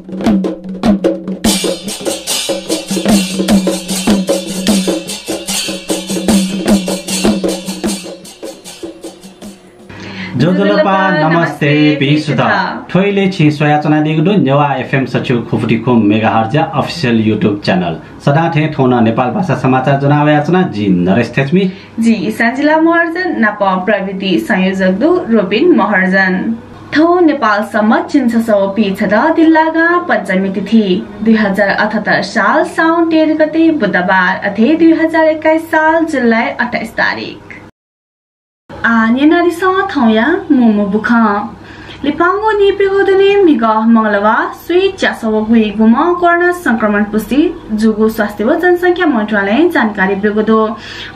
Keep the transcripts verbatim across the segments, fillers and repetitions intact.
ज्वजलपा, नमस्ते, भिं सुथ। थ्व इलय् छिं स्वयाच्वनादीगु दु नेवाः एफएम सच्छि खुपुति खुम्ह मेगाहर्जया official YouTube channel। सदां थें थौं नं नेपाल भाषा समाचार ज्वना वयाच्वना। जि नरेश थेच्मी। जि इसाञ्जिला महर्जन, नापं प्रविधि संयोजक दु रोबिन महर्जन। थौं नेपाल सम्बत झिंछसः व पीछदँ दिल्लागां पञ्चमी तिथि, दुई हजार अठहत्तर साल साउन तेह्र गते बुधबार, अथे दुई हजार एक्काइस साल जुलाई अट्ठाइस तारिख। आः न्यनादिसँ थौंया मू मू बुखँ। लिपांगु नीप्यघौ दुने म्हिगः मंगलबार स्वीच्यासः व गुइगुम्ह कोरोना संक्रमण पुष्टि जूगु स्वास्थ्य व जनसंख्या मन्त्रालयं जानकारी ब्यूगु दु।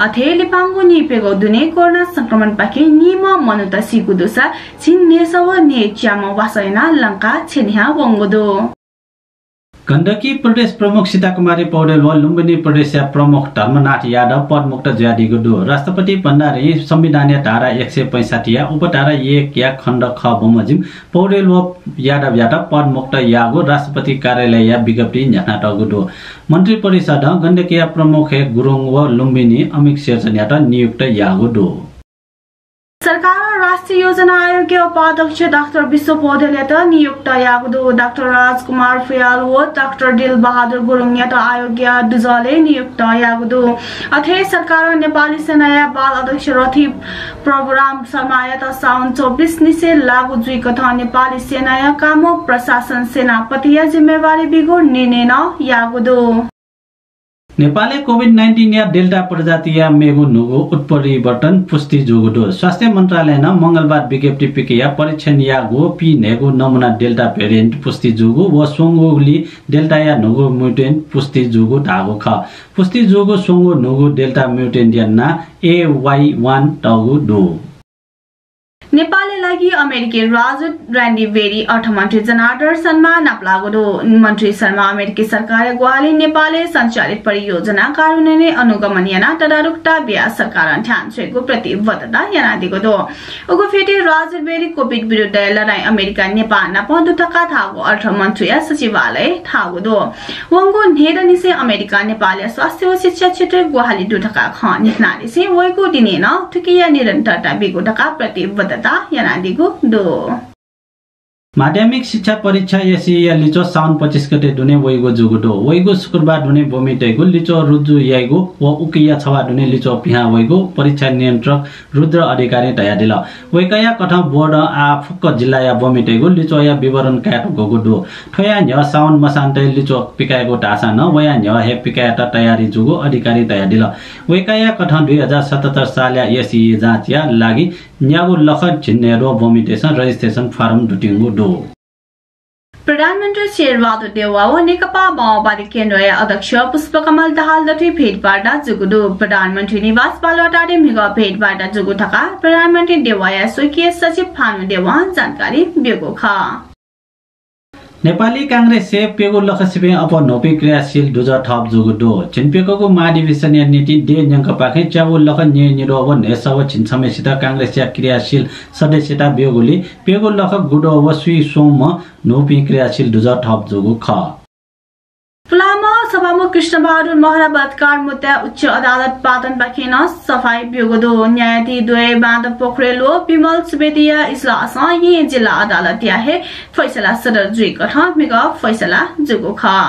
अथे लिपांगु नीप्यघौ दुने कोरोना संक्रमणपाखें नीम्ह मनूत सीगु दुसा झिंन्हय्‌सः व न्हय्‌च्याम्ह वासः यानाः लंकाः छेँन्ह्याः वंगु दु। गण्डकी प्रदेश प्रमुख सीताकुमारी पौडेल व लुम्बिनी प्रदेशया प्रमुख धर्मनाथ यादव पदमुक्त जुयादीगु दु। राष्ट्रपति भण्डारीं संविधानया धारा एक सय पैंसठ्ठीया उपधारा एकया खण्ड ख बमोजिम पौडेल व यादवयात पदमुक्त याःगु राष्ट्रपति कार्यालयया विज्ञप्तिइ न्ह्याथनातःगु दु। मन्त्रिपरिषदं गण्डकीया प्रमुख हे गुरुङ व लुम्बिनी अमिक शेरचनयात नियुक्त याःगु दु। सरकारं राष्ट्रिय योजना आयोगया उपाध्यक्ष डाक्टर विश्व पौडेलयात नियुक्त याःगु दु। डाक्टर राजकुमार फुयाल व डाक्टर दिलबहादुर गुरुङयात आयोगया दुजलय् नियुक्त याःगु दु। अथे सरकारं नेपाली सेनाया बाल अध्यक्ष रथी प्रभुराम शर्मायात साउन चौबिस निसें लागू जुइकथं नेपाली सेनाया कामू प्रशासन सेनापतिया जिम्मेवारी बीगु निर्णय नं याःगु दु। नेपालय् कोभिड नाइन्टिनया डेल्टा प्रजातिया मेगु न्हूगु उत्परिवर्तन पुष्टि जूगु दु। स्वास्थ्य मन्त्रालयनं मंगलबार विज्ञप्ति पिकयाः परीक्षण याःगु पीन्हय्‌गु नमूना डेल्टा भेरिएन्ट पुष्टि जूगु व स्वंगुलिं डेल्टाया न्हूगु म्युटेन्ट पुष्टि जूगु धाःगु खः। पुष्टि जूगु स्वंगु न्हूगु डेल्टा म्युटेन्टया नां ए वाई वान तःगु दु। नेपालया लागि अमेरिकी राजदूत र्यान्डी बेरी अर्थमन्त्री जनार्दन शर्मा नापलाःगु दु। मन्त्री शर्मा अमेरिकी सरकारया ग्वाहालिं नेपालय् सञ्चालित परियोजना कार्यान्वयनय् अनुगमन यानाः तदारुकता बियाः सरकारं ध्यान स्वयेगु प्रतिबद्धता यानादीगु दु। उगु भेटय् राजदूत बेरी कोभिड विरुद्धया लडाइँ अमेरिकां नेपाः नाप दु धकाः धाःगु अर्थमन्त्रीया सचिवालयं धाःगु दु। वंगु न्हय्‌दँ निसें अमेरिकां नेपालया स्वास्थ्य व शिक्षा क्षेत्रय् ग्वाहालि दु धकाः खँ न्ह्याथनादिसें वइगु दिनय् नं थुकिया निरन्तरता बीगु धकाः प्रतिबद्धता यानादीगु दु। माध्यमिक शिक्षा परीक्षा एसईईया लिच्वः साउन पच्चिस गते दुने वइगु जूगु दु। वइगु शुक्रबार दुने ब्वमितय्‌गु लिच्वः रुजु याइगु व उकिया छवाः दुने लिच्वः पिहां वइगु परीक्षा नियन्त्रक रुद्र अधिकारीं धयादिल। वय्‌कःया कथं बोर्डं आः फुक्क जिल्लाया ब्वमितय्‌गु लिच्वःया विवरण कायेधुंकूगु दु। थ्वया न्ह्यः साउन मसान्तय् लिच्वः पिकायेगु धाःसां नं वया न्ह्यः हे पिकायेत तयारी जूगु अधिकारीं धयादिल। वय्‌कःया कथं दुई हजार सतहत्तर सालया एसईई जाँचया लागि न्यागू लख झिंन्हय्‌द्वः ब्वमितय्‌सं registration form दुतिंगु दु। प्रधानमन्त्री शेरबहादुर देउवा व नेकपा माओवादी केन्द्रया अध्यक्ष पुष्पकमल दाहाल दथुइ भेटवार्ता जूगु दु। प्रधानमन्त्री निवास बालुवाटारय् म्हिगः भेटवार्ता जूगु धकाः प्रधानमन्त्री देउवाया स्वकीय सचिव भानु देवां जानकारी ब्यूगु खः। नेपाली कांग्रेसय् प्यगू लख सिबें अप्वः न्हूपिं क्रियाशील दुजः थप जूगु दु। झिंप्यकःगु महाधिवेशनया निंतिं देय् न्यंकपाखें च्यागू लख न्यय्‌निद्वः व न्हय्‌सः व झिंछम्हय्‌सित कांग्रेसया क्रियाशील सदस्यता ब्यूगुलिं प्यगू लख गुद्वः व स्वीस्वंम्ह न्हूपिं क्रियाशील दुजः थप जूगु खः। पुलांम्ह सभामुख कृष्णबहादुर महरा बलात्कार मुद्दाय् उच्च अदालत पाटनपाखें नं सफाई ब्यूगु दु। न्यायाधीश द्वय माधव पोखरेल व विमल सुवेदीया इजलासं येँ जिल्ला अदालतया हे फैसला सदर जुइकथं म्हिगः फैसला जूगु खः।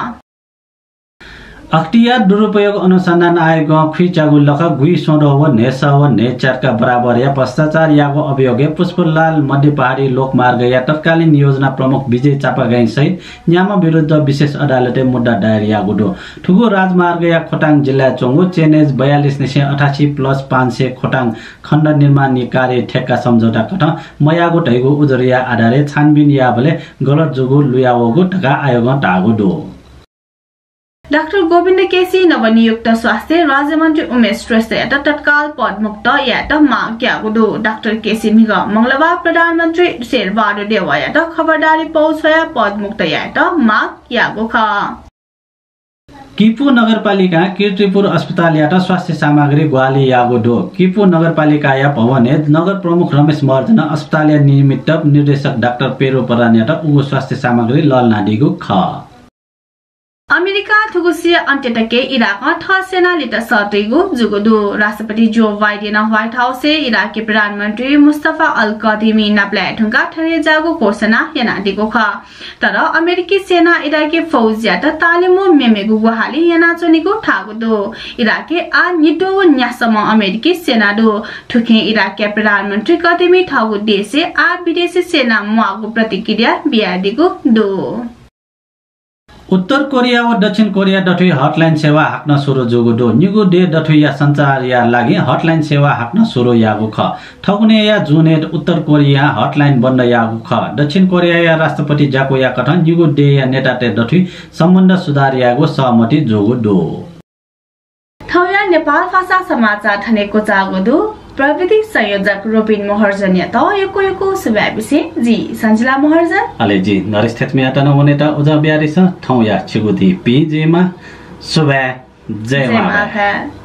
अख्तियार दुरुपयोग अनुसन्धान आयोगं खुइच्यागू लख गुइस्वंद्वः व न्हय्‌सः व न्हय्‌च्यातका बराबरया भ्रष्टाचार याःगु अभियोगय् पुष्पलाल मध्य पहाडी लोकमार्गया तत्कालीन योजना प्रमुख विजय चापागाईं सहित न्याम्ह विरुद्ध विशेष अदालतय् मुद्दा दायर याःगु दु। थुगु राजमार्गया खोटाङ जिल्लाय् च्वंगु चेनेज बयालिस निसें अठासी plus पाँच सय खोटाङ खण्ड निर्माणी कार्य ठेक्का सम्झौता कथं मयाःगु धइगु उजुरीया आधारय् छानबिन याःबलय् गलत जूगु लुयावःगु धकाः आयोगं धाःगु दु। डाक्टर गोविन्द केसी नवनियुक्त स्वास्थ्य राज्यमन्त्री उमेश श्रेष्ठयात तत्काल पदमुक्त यायेत माग याःगु दु। डाक्टर केसी म्हिगः मंगलबार प्रधानमन्त्री शेरबहादुर देउवायात खबरदारी पौ छ्वयाः पदमुक्त यायेत माग याःगु खः। किपू नगरपालिकां कीर्तिपुर अस्पतालयात स्वास्थ्य सामग्री ग्वाहालि याःगु दु। किपू नगरपालिकाया भवनय् नगर प्रमुख रमेश महर्जनं अस्पतालया निमित्त निर्देशक डाक्टर पेद्रो प्रधानयात उगु स्वास्थ्य सामग्री लःल्हानादीगु खः। अमेरिकां थुगु सिया अन्त्य तक इराकं थः सेना लित सःतइगु जूगु दु। राष्ट्रपति जो बाइडेनं व्हाइट हाउसय् इराकी प्रधानमन्त्री मुस्तफा अल कादिमी नापलाये धुंकाः थथे ज्याःगु घोषणा यानादीगु खः। तर अमेरिकी सेनां इराकी फौजयात तालिम व मेमेगु ग्वाहालि यानाच्वनीगु धाःगु दु। इराकय् आः निद्वः व न्यासःम्ह अमेरिकी सेना दु। थुखें इराकया प्रधानमन्त्री कादिमी थःगु देशय् आः विदेशी सेना म्वाःगु प्रतिक्रिया बियादीगु दु। उत्तर कोरिया व दक्षिण कोरिया दथुइ हटलाइन सेवा हाकनं सुरु जूगु दु। निगू देय् दथुइया सञ्चारया लागि हटलाइन सेवा हाकनं सुरु याःगु खः। थौंकन्हय्‌या जुनय् उत्तर कोरियां हटलाइन बन्द याःगु खः। दक्षिण कोरियाया राष्ट्रपति ज्याकुया कथं निगू देय्‌या नेतातय् दथुइ सम्बन्ध सुधार यायेगु सहमति जूगु दु। थौंया नेपाल भाषा समाचार थन हे क्वचाःगु दु। प्रविधि संयोजक रोबिन महर्जनयात यक्व यक्व सुभाय् बिसें जि सञ्जिला महर्जन। अले जि नरेश थेच्मियात नं वनेत उजं बियादिसँ। थौंया छिगु दिं पिं जुइमा। सुभाय्। जय जय मां भाय्। मां भाय्।